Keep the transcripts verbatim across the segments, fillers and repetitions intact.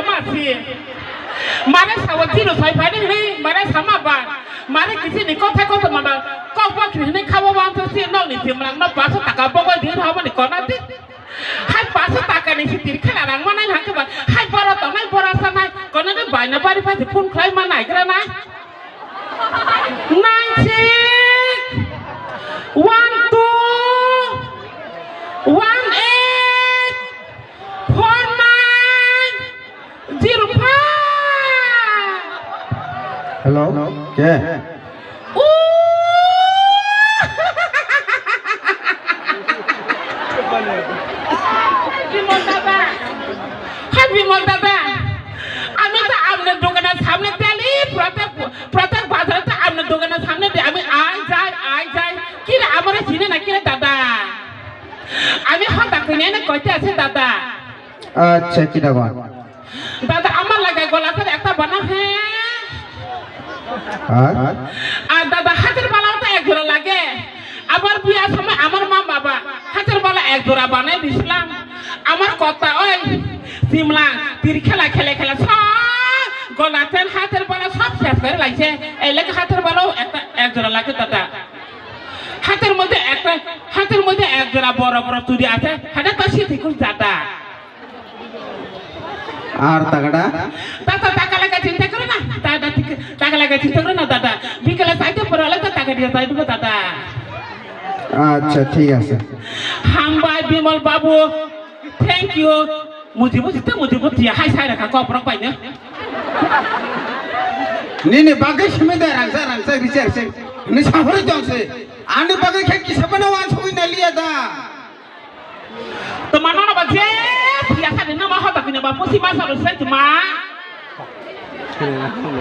Ma si. Mare sawa tiro sai phai ni hwnwi, mare sama ba. Mare kisi ni kotha kotha mama. Kok ba kri hwnwi khawa wa to si no ni simrang no paso taka bogoi di hama ni kona di. Hai paso taka ni si tir khela rang manai hangke ba. Hai bora tongnai bora sanai. Kona de baina bari phai phun khlai manai gra nai. Nine six one two one eight four nine zero five. Hello? Ke? Ooh! Hai Bimal dada. Hai Bimal dada. Ami to apnar dokaner samne teli, protek, protek bazar to apnar dokaner samne de ami ai jai, ai jai. Kira amare sine na kira dada. Ami hota kene ne koite ase dada. Acha, kira ba? Dada, amar lage gola sar ekta bana he. Ar? Ar dada, hajar bala to ek jora lage. Amar biya samay amar ma baba hajar bala ek jora banai dislam. Amar kota oi simla tir khela khele khela sob gola ten hajar bala sob ses kore laise. Elek hajar bala ekta ek jora lage dada. Hajar moddhe ekta, hajar moddhe ek jora boro boro churi ase. Hada to si thikus dada. Ar takada? Tata taka laga chinta koro na, dada taka laga chinta koro na dada. Bikala saite porale to taka dia saite bo dada. Acha, thik ase. Hambai Bimal babu, thank you. Muji muji te muji muji hai sai rakha kok borok bai ne. Nini bagwi simi de rangsa rangsa richar se. Ni sahori jong se. Ani bagwi khe kisa bana wan sugui na liya da. Tuma nono ba je phiya sadi nama hota kini ba pusi masa lo sai tuma.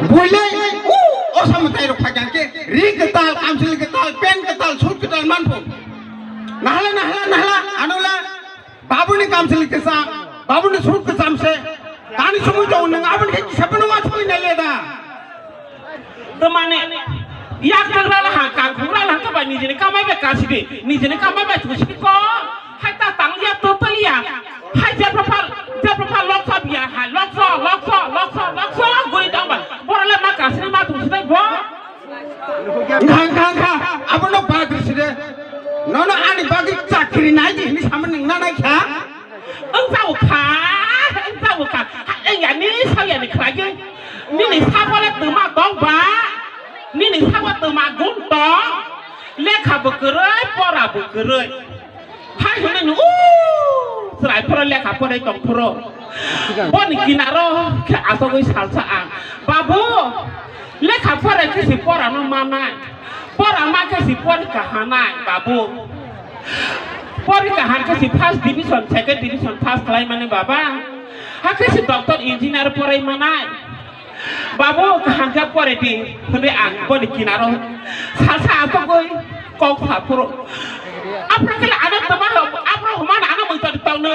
Buile u osam tai rok phajan ke ri ketal, kamsil ketal, pen ketal, sut ketal manpho. Nahala nahala nahala anula babuni kamsil kesa, babuni sut kesam se. Kani sumui jong nang abun ke kisa bana wan sugui na liya da. Tamani, yak tang rala ha, kang khung rala ha, kaba nijini kamai bai kasidi, nijini kamai bai tusidi ko, hai ta tang ya to to ya, hai jepra pal, jepra pal lok sa biya ha, lok so, lok so, lok so, lok so, guri dang ba, bora le ma kasidi ma tusidi bo. Khang khang kha, abono bagri sidi, nono ani bagri chakri nai di, hini saman nang nanai kha. Wng sa wkha, wng sa wkha. Wng ya ni sa ya ni khlai. Nini sabo le twma tong ba. Nini sabo twma gun tong. Lekha bo kwrwi, pora bo kwrwi. Hai hwnwi ni, u, chwrai phoro lekha porai tong phoro. Boni kinaro khe asogwi salsa ang. Babu, lekha porai khe si pora no manai. Pora ma khe si porikha hanai, babu. Pori kaham khe si first division, second division pass khlai mani baba. Hakhe si doctor, engineer porai manai. Babu, kaham khe pore di, hwnwi ang boni kinaro salsa asogwi kok sa phuru. Aphuru khe ano tama, aphuru hwnmano ano mui tong tong no.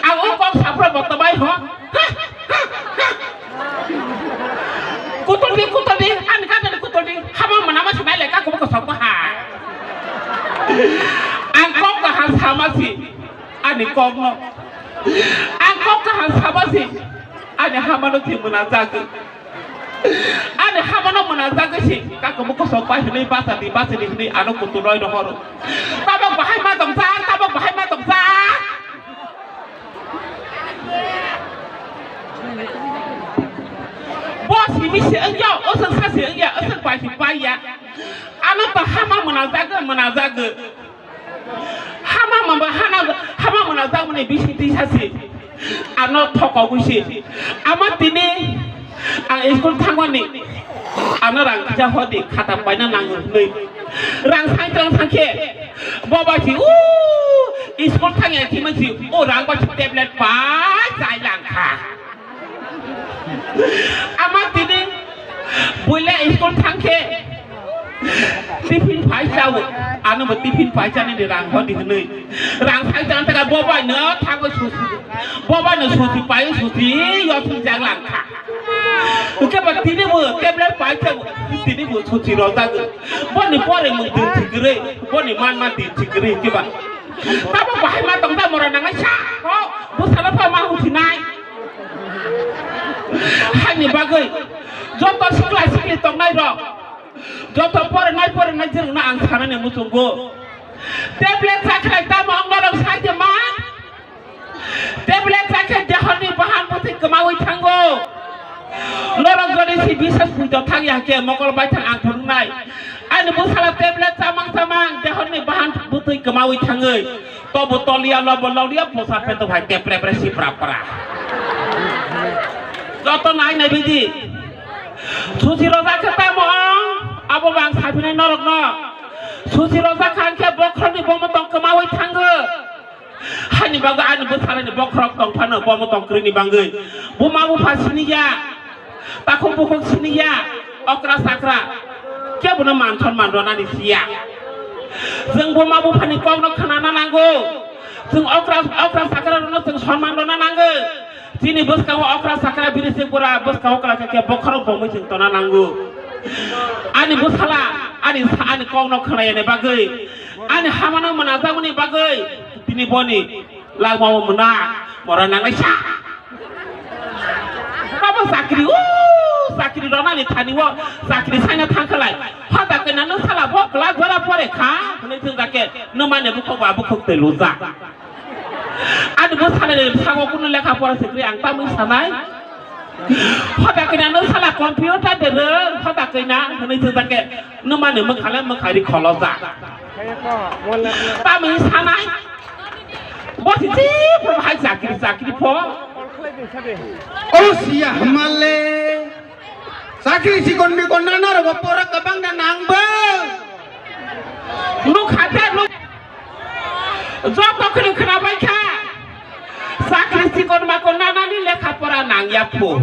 Ang o kok saphuru bo tongbai ho. Kutuldi, kutuldi, ani kagani kutuldi. Hama mwnama sinai le kakubo kosok baha. Ang kok kaham sama si, ani kokno. Ang kok kaham sama si, ani hamano si mwnajagwi. Ani hamano mwnajagwi si, kakubo kosok bai hwnwi bachadi, bachadi hwnwi ano kuturoi rohoro. Tabok bahai ma tongsa, tabok bahai ma tongsa. Bo simi se wngya, o sengsa se wngya, o seng bai si bai ya. Ano to hama mwnajagwi, mwnajagwi. Hama mwnba hana, hama mwnajak mani bisi tisa si. Ano thokogwi si. Ama tini ang school thangmani. Ano rang kisa hodi khata paina nango hwnwi. Rang sai tlang sangkhe. Boba si u school thangya thima si. O rang ba si tablet pai chai langkha. Ama tini buila school thangkhe tiffin pai chao, ano bo tiffin pai chani de rang hodi hwnwi. Rang sai chang taka bobai no thango susi, bobai no susi pai susi yo sung jak langkha. Hwnkhe bo tini bo tablet pai chao, tini bo susi rojak. Boni pore mung din thikrwi, boni man man din thikrwi keba. Tamo bahai ma tongda mora nangnai sa. Ho, bwsala pha ma uthi nai. Hani bagwi joto sikla sikli tongnai rok, joto porinai porinai jirwkno ang sanani muchungo. Tablet chakhlai tamo ang norok saide ma. Tablet chakhe dehorni bahan bwtwi kwmawi thango. Norok jodi si bisas puito thang ya khe mokol baithang ang phunuknai. Ani bwsala tablet chamang chamang dehorni bahan bwtwi kwmawi thangwi. Tobo toliya lobo lolia posa peto hai tepre pre si pra pra. Joto nai nai bidi. Susi roja khe tamo abo bang sapinai norokno. Susi roja khan khe bokhorni bomo tong kwmawi thango. Hani bagwi ani bwsarani bokhorok tong phano bomo tong kwrwini bagwi. Buma bupha siniya. Takhuk bukhuk siniya, okra sakra, kebono man sonman rwnani siya. Chwng buma buphani kokno khnana nango. Chwng okra, okra sakra rwno chwng sonman rwna nango. Chini bwskango okra sakra bini se pura bwskango kwlai khe bokhorok bomwi chwng tona nango. Ani bwsala, ani sa, ani kokno khnayani bagwi, ani hamano mwnajakmani bagwi, tini boni langmao mwna, mora nangnai sa. Tamo chakri, o chakri rwnani thani o chakri saina thangkhalai. Hoda kaina nung sala bo class bora pore kha, hwnwi thung jake, nung mane bukhuk ba bukhuk tei luja. Ani bo sala ni sago kunu lekha pora sikri ang tamwi sanai. Hoda kaina nung sala computer de rw, hoda kaina hwnwi thung jake, nung mane mwkhale mwkhari kholoja. Tamwi sanai. Bo si chi pho hai chakri chakri pho. O siya hamale. Chakri sikon mikon nana ro pora kabang na nang ba. Nuk hata nuk. Joto khri khna bai kha. Chakri sikon makon nana ni lekha pora nang ya pho.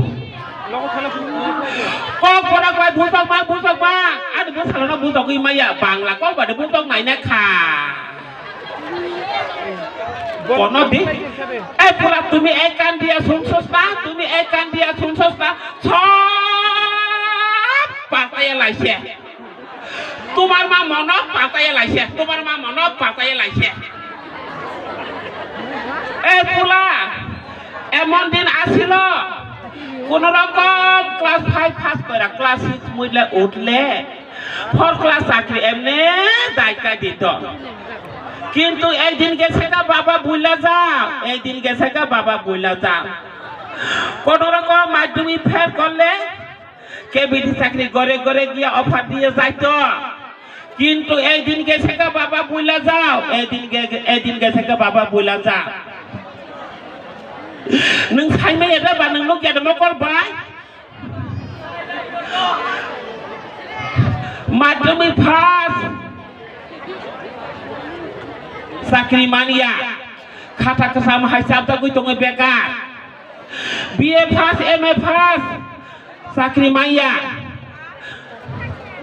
Kok pora bai bujak ma bujak ma. Ani bwsala no bujak wi maya Bangla kok ba de bujak nai na kha. Kono di. Eh, pura tumi ek kan dia sunsos na, tumi ek kan dia sunsos na. Sab pataya laise. Tumar ma mono pataya laise, tumar ma mono pataya laise. Eh, pula. Emon din asilo. Kono rokom class five pass kora, class six muile utle. Four class chakri emne dai kai dito. Kintu ek din gese ka baba buila jao, ek din gese ka baba buila jao. Kono rokom madhyamik fail korle, K B T chakri gore gore giya offer diye jaito. Kintu ek din gese ka baba buila jao, ek din ge, ek din gese ka baba buila jao. Nung saimaya da ba nung nukya da mokol bai? Madhyamik pass. Chakri manya. Khata kwcham hai chapjagwi tongo bekar. B A pass, M A pass. Chakri manya.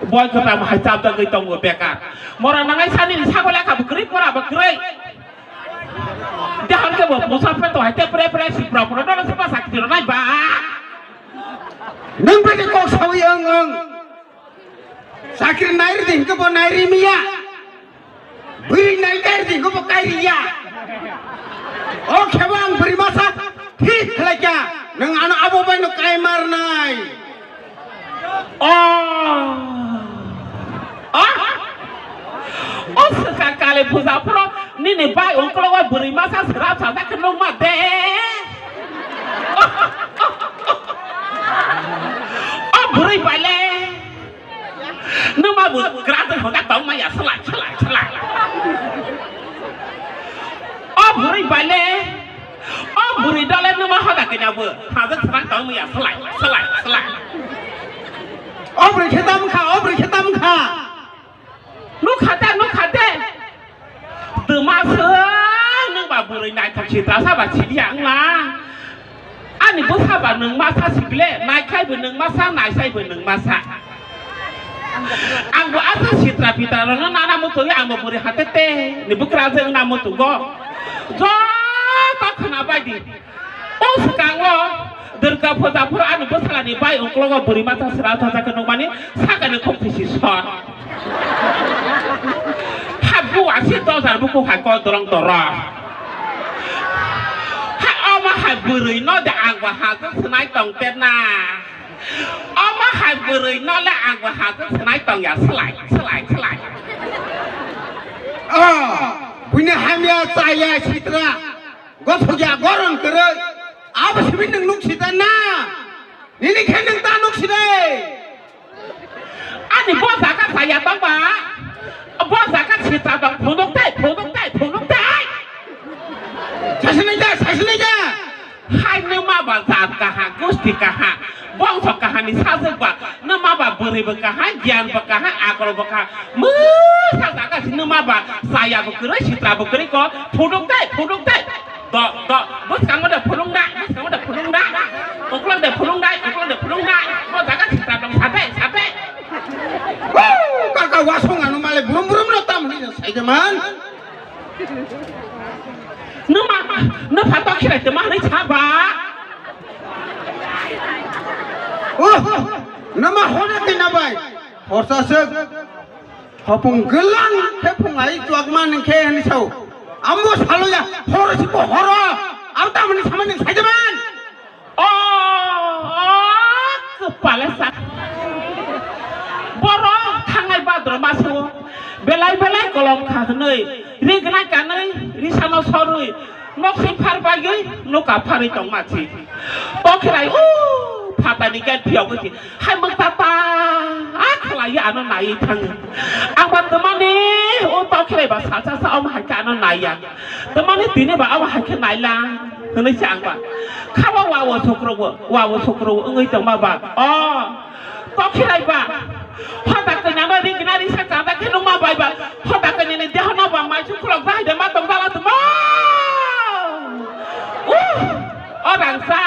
Boi kwcham hai chapjagwi tongo bekar. Mora nangai sani ni sago lekha bo kwrwi pora bo kwrwi. Dehor khe bo musa peto hai te pre pre si pro pro dolo se ba sakti ro nai ba. Nung bini kok sawi ang ang. Sakri nairi di hingke bo nairi miya. Bwrwi nai kairi di hingke bo kairi ya. O khebo ang bwrwi masa thik khlai kya. Nung ano abo bai no kai mar nai. Oh. Oh. O swkang kali puja phoro nini bai ungkologo bwrwi masa swrap sajak khe nukma de. O bwrwi bai le. Nukma bo graduate hojak tong maya swlai, swlai, swlai. O bwrwi bai le. O bwrwi dole numa hoda kanya bo. Hajak swrang tong maya swlai, swlai, swlai. O bwrwi khe tam kha, o bwrwi khe tam kha. Nukha de, nukha de. Twma se nung ba bwrwi naithok sitra sa ba sidi ang la. Ani bwsa ba nung masa sible, naikhai bo nung masa, naisai bo nung masa. Ang bo asa sitra pitra rokno nana muchungwi ang bo bwrwi hatete ni bwkrajwk na muchungo. Joto khwna bai di. O swkango Durga puja phuru ani bwsalani bai ungkologo bwrwi masa sra thajak khe nukmani sakani khok thisi sor. Habu Asi dojar buku hai ko dorong doro. Ha, omo hai bwrwi no de ang bo ha se swnai tong ter na. Omo hai bwrwi no le ang bo ha se swnai tong ya, slai, slai, slai. Ah, buini hamya chaya sitra. Gothok ya goron kwrwi. Abo simi nwng nuk sita na. Nini khe nwng ta nuk side. Ani bo jaga saya tong ba. Bo jaga sita tong phunuk tai, phunuk tai, phunuk tai. Sasini ja, sasini ja. Hai nwma ba jat kaha, gusti kaha, bongso kaha ni sajwk ba, nwma ba bwrwi bo kaha, giyan bo kaha, akol bo kaha. Mwsa jaga si nwma ba saya bo kwrwi, sitra bo kwrwi ko, phunuk tai, phunuk tai. Do, do, bwskango de phulung da, bwskango de phulung da. Uklok de phulung da, uklok de phulung da. Bo jaga sitra tong sate, sate. Woo, kaka wasung ano male brum brum no tam ni sai de man. Numa, numa phato khirai te ma ni saba. Oh, numa hona te na bai. Horsa se. Hopung gelang khe phung ai chuak man khe hini sao. Ambo salo ya, hor si ko horo. Am ta mani samani sai de man. O, o, kwpale sa. Borok thangnai badro maso. Belai belai kolom kha hwnwi, ri gwnai kanwi, risano sorwi, nok swi phar bagwi, nuka pharwi tongma si. Tokhirai, o, phatani gate phiyogwi si. Hai mwk ta ta, a khlaiwi ano naiwi thango. Ang ba twmani o tokhirai ba salsa sa omo hai khe ano naiya. Twmani tini ba omo hai khe naila hwnwi se ang ba. Khabo wa o sokrobo, wa o sokrobo wngwi tongma ba. O tokhirai ba. Hoda kanya no ri gina ri sa kanda khe nungma bai ba. Hoda kanya ni deho no ba mai su khulok dai de ma tong dala tmo. Uh, o rangsa.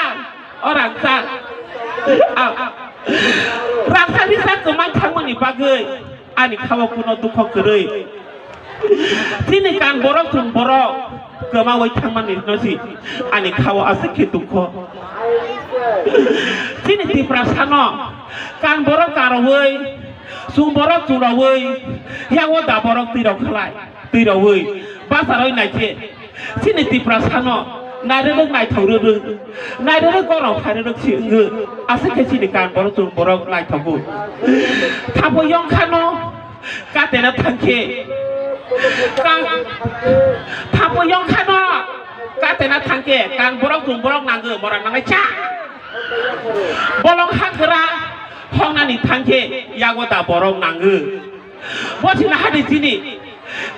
O rangsa. Au. Rangsa risa kwmai thangmani bagwi ani khao kuno dukho kwrwi. Chini kan borok chwng borok kwmawi thangmani no si ani khao aswk khe dukho. Chini Tiprasano kan borok karowi, chwng borok chwrawi, yago da borok twirok khlai, twirawi, basarwi naikhe. Chini Tiprasano nairwrwk naithok rwrwk, nairwrwk gorok phairwrwk si wngwi, aswk khe chini kan borok chwng borok naithogo. Thapoi yongkhano katena thangkhe, kan, thapoi yongkhano katena thangkhe, kan borok chwng borok nangwi, mora nangnai cha. Bolong hagra hongnani thangkhe, yago da borok nangwi. Bo chini hadi chini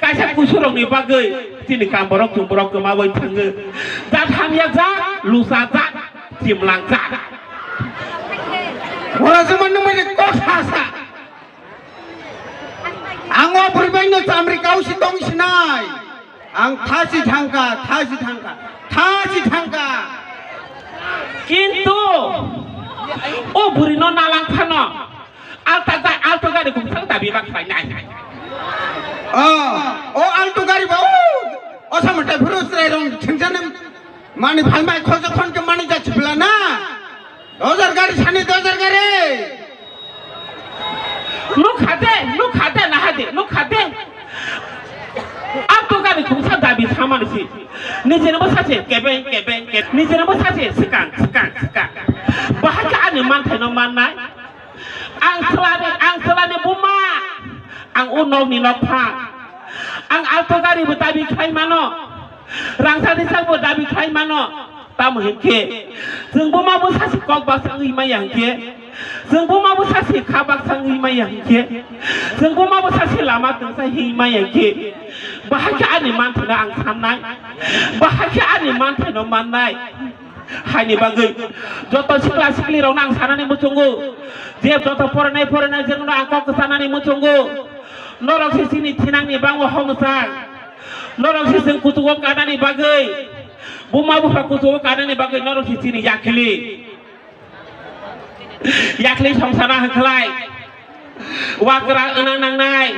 kaisa kusurokni bagwi chini kan borok chwng borok kwmawi thangwi. Jat hamya jat, lusa jat, chimlang jat. Mora juma nungmani kok sa sa. Ang o bwrwi bai no chamri kau si tong sinai. Ang thasi thangka, thasi thangka, thasi thangka. Kintu o bwrwi no nalang phano. Alta ga-, alto gari gumsang dabi bak khlainai. Oh, o alto gari ba, o, o samata phuru chwrai rong thengjanai mani phalmai khoja khon ke mani ja chibla na. Dojar gari sani dojar gari. Nuk khade, nuk khade na hade, nuk khade. Alto gari gumsang dabi samani si. Nijini bo sachi kebeng, kebeng, kebeng. Nijini bo sachi sikang, sikang, sikang. Bahai khe ani manthai no mannai. Ang chwlani, ang chwlani buma, ang o nokni nokphang. Ang alto gari bo dabi khlai mano, rangchak rijak bo dabi khlai mano. Tamo hinkhe, chwng buma bwsa se kok baksa wngwi maya hinkhe, chwng buma bwsa se kha baksa wngwi maya hinkhe, chwng buma bwsa se lama twngsa hinwi maya hinkhe, bahai khe ani manthaino ang sannai, bahai khe ani manthaino mannai. Haini bagwi joto sikla siklirokno ang sanani muchungo, je joto poranai poranai jengno ang kok kwchanani muchungo. Norok se chini thinangni bango homsa. Norok se chwng kuchugo kanani bagwi, buma bupha kuchugo kanani bagwi norok se chini yakhli. Yakhli songsana hwnkhlai, wakra wngnang nangnai,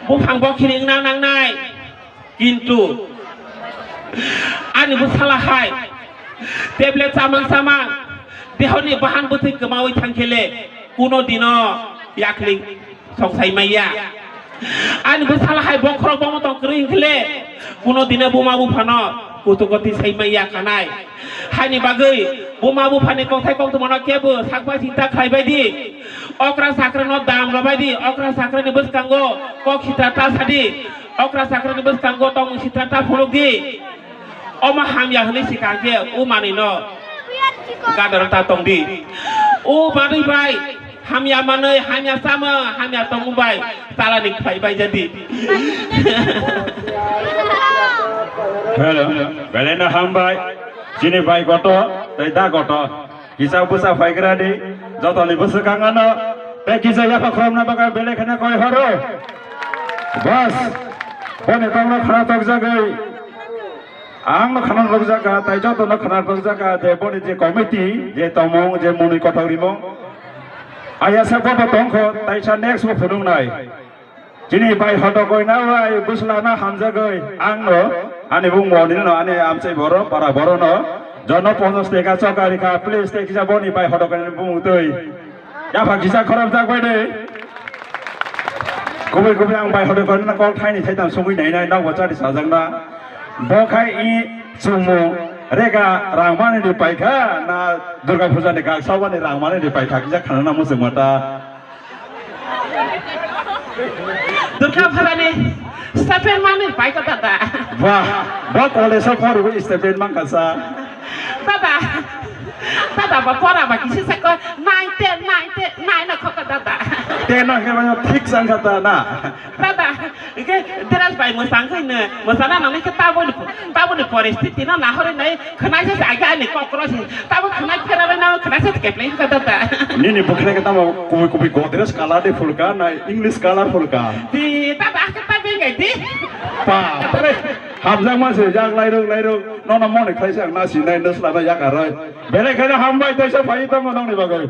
buphang bokhiri wngnang nangnai. Kintu ani bwsala hai tablet chamang chamang dehoni bahan bwtwi kwmawi thangkhele kuno dino yakhli songsai maya. Ani bwsala hai bokhorok bomo tong kwrwi hwnkhe le, kuno dine buma buphano kutu koti sai maya kanai. Haini bagwi buma buphani kokthai koktwmano kebo sakbai sinta khlaibai di. Okra chakrano dam rwbai di, okra chakrani bwskango kok sitra ta sadi, okra chakrani bwskango tongmung sitra ta phunukdi. Omo hamya hwnwi swkang khe o manwino gadaro ta tongdi. O manwi bai hamya manwi, hamya chamung, hamya tongmung bai chalani khlai bai jadi. Hello, belai no hambai. Chini bai koto, tei da koto. Kisa bwsa phaigra di, jotoni bwswkang ano, tei kisa yapha khorokna bagwi belai kheno koi horo. Bas, boni kokno khna tokjagwi, ang no khna tokjaka, tei joto no khna tokjaka, je boni je committee, je tongmung, je mwnwi kothok rimung, ayasa bobo tongkho, taisa next bo phunuknai. Chini bai hodo koina bai bwsla na hamjagwi ang no, ani bung bo nini no, ani amchai boro, para boro no, jono ponchas teka chokari kha, please tei kisa boni bai hodo koina bung twi. Yapha kisa khorok jak bai de. Kubui kubui ang bai hodo koina kok thaini thaitam sugui nai nai, nok bo chari sajak na. Bo khai i chumu rega rang mani di pai kha, na Durga Puja ni gak sabani rang mani di pai kha, kisa khana na muchung mata. Durga Puja ni stipend mani pai kha dada. Wah, bo college o phone ri stipend mang kasa. Dada, dada ba pora ba kisi sako nine ten, nine ten, nine no khoka dada. Ten no khe thik sang kha ta na. Dada, ike dress bai mwsang khai ne, mwsana nang ike taboni, taboni poristiti no nahori nai. Khwnai se age ani kokro se. Tamo khwnai phera bai namo khwnai se kepleng kha dada. Nini bwkhwnai khe tamo kubui kubui Godrej color de phulka na English color phulka. Di dada khe ta bengai di. Pa, tare hamjak ma se jak lairok lairok. Nono moni khlai se ang na sinai no sla na yakaroi. Belai kheno hambai tei se phai tamo nongni bagwi.